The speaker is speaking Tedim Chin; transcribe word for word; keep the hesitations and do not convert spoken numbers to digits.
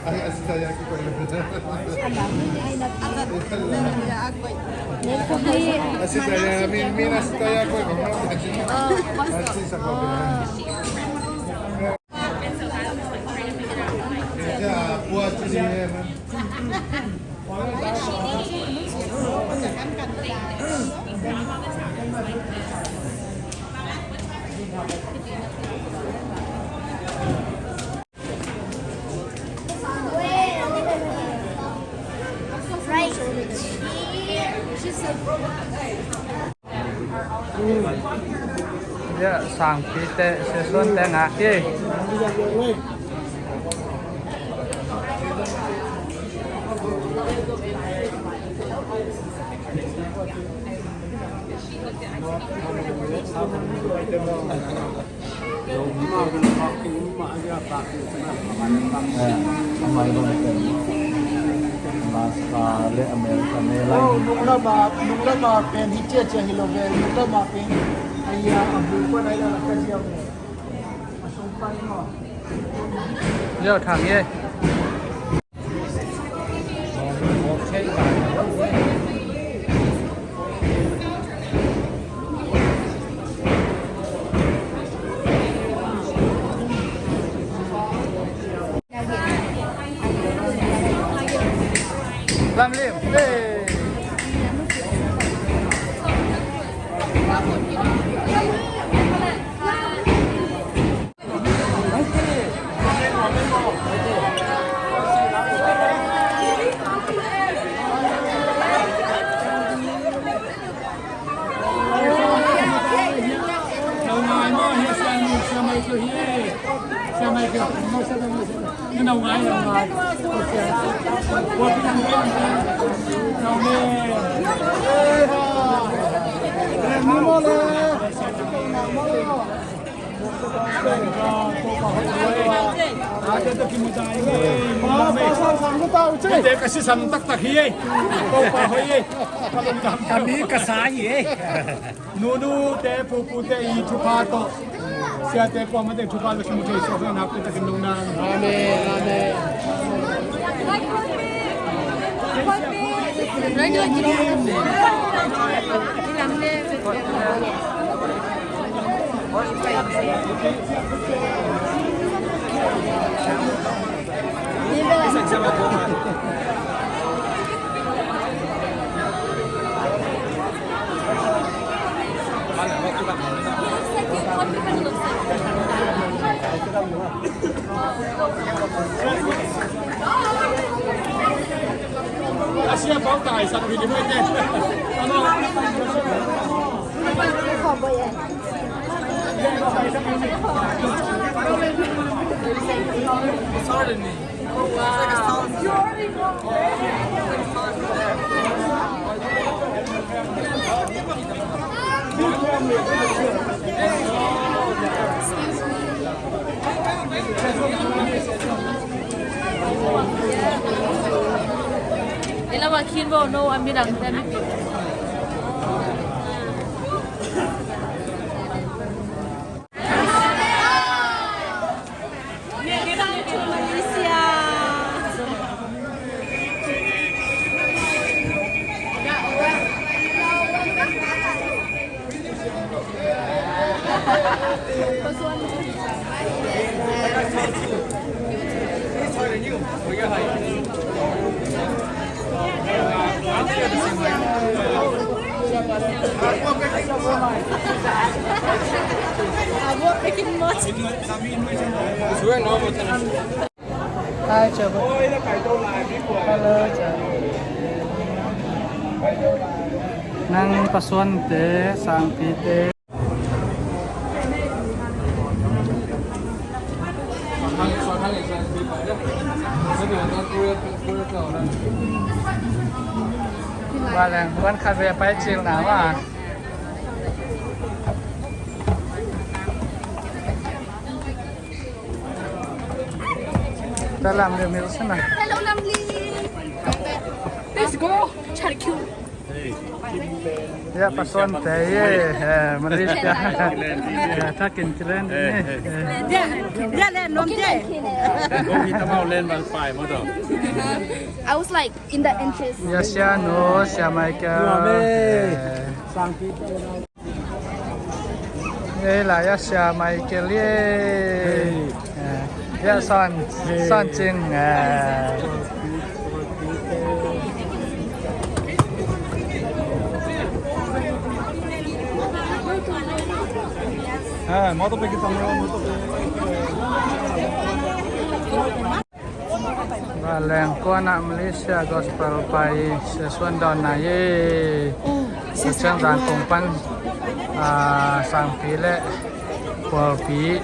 Asita ya ki koih. Asita ya, mi, mi na asita ya koih. Asita ya koih. Ya, buat sini ya. Ya, sangpi te, sesuan te ngak hi. Alaska le America ne lai. Nunglama, nunglama pen hi ciacia hi lo ve, nunglama pen. Aya, a bu ko nai la ka jia. Yo, thang ye. Lam lim. Hey. Ka sisam taktak hi ei. Topa hoih ei. Ka mi ka sa hi ei. Nunu te, pupu te i thupha tawh, siate kuamah te thupha le kimu thei suak na, nakpi takin lungdam. Amen, amen. Sorry. Ela wa khin bo no, a midang te mi. Hi, Chaba. Hello, Chaba. Nang pasuante, sangpite. Wa leng, wan khat ve pai cil na wa. Ta lam le mil sana. Hello, Lamli. Let's go. Char kyu. Ya, pasuan te ye, eh, Malaysia. Ya, takin kilen ni. Ya, ya, le nom je. I was like in the entrance. Ya, sia no, sia Michael. Eh. Ei la ya sia Michael ye. Eh, ya son, son cing. Eh. Eh, motor pergi sama motor. Lengkuan ah Malaysia Gospel pai Siasuan dawn na ye. Siasuan zan kong pan, ah, sangpi le pawlpi